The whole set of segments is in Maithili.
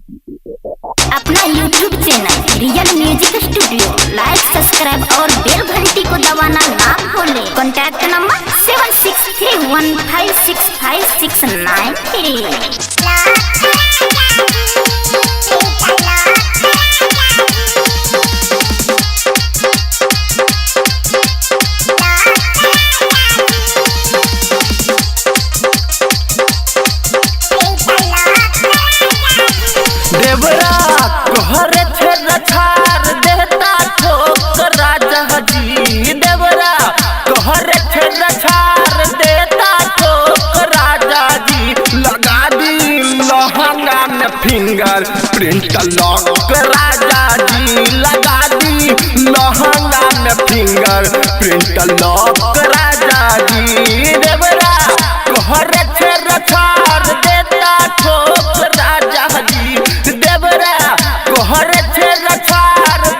अपना YouTube channel real music studio like, subscribe और बेल घंटी को दबाना ना भूलें। Contact number 7631565693। देवरा कोहरे छेड़ देता ठोक राजा जी। देवरा कोहरे छेड़ देता ठोक राजा जी। लगा दी लहंगा में फिंगर प्रिंट लॉक राजा जी। लगा दी लहंगा में फिंगर प्रिंट लॉक राजा जी। देवरा कोहरे छेड़ देता ठोक राजा जी। देवरा कोहरे छेड़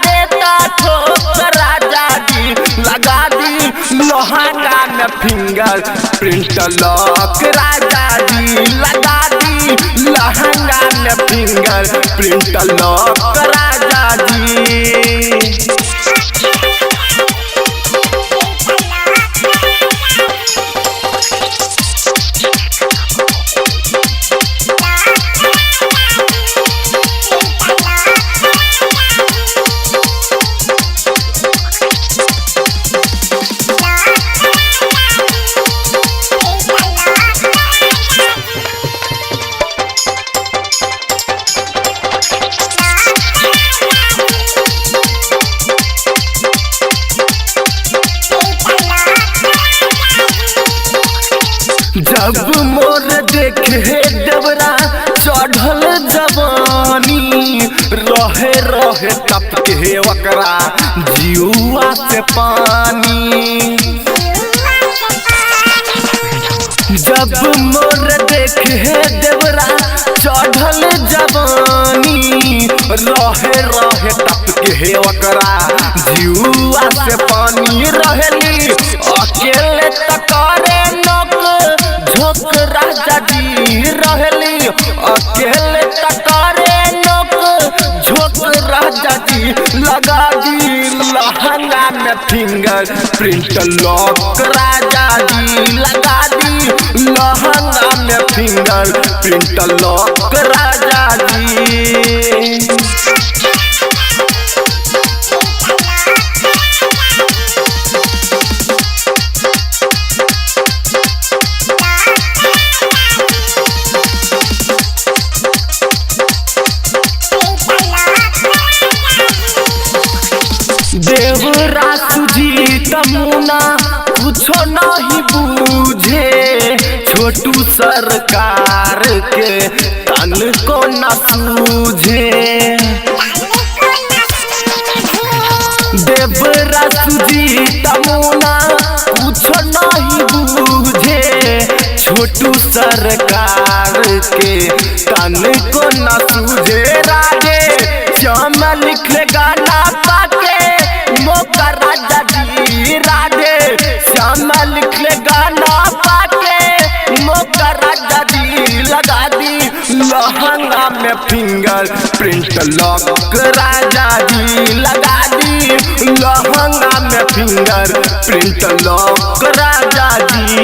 देता ठोक राजा जी। लगा दी लहंगा में फिंगर प्रिंट लॉक राजा जी। लगा दी लहंगा में फिंगर प्रिंट लॉक राजा जी। जब मोर देखे देवरा चढ़ल जवानी, रहे रहे टपके ओकरा जिउआ से पानी। जब मोर देखे देवरा चढ़ल जवानी, रहे रहे टपके ओकरा जिउआ से पानी। रहली अकेले तकरे नोक झोंक राजा जी। रहली अकेले तकरे नोक झोंक राजा जी। लगा दी लहंगा में फिंगर प्रिंट लॉक राजा जी। लगा दी लहंगा में फिंगर प्रिंट लॉक राजा जी। देवरा सुजीत मुना कुछो नहीं बूझे, छोटू सरकार के तन को न सूझे। देवरा सुजीत मुना कुछो नहीं बूझे, छोटू सरकार के तन को न सूझे। राजे श्याम लिखे गाना पाके मौका राजा जी। राधे श्याम लिखले गाना पाके मौका राजा जी। लगा दी लहंगा में फिंगर प्रिंट लॉक राजा जी। लगा दी लहंगा में फिंगर प्रिंट लॉक राजा जी।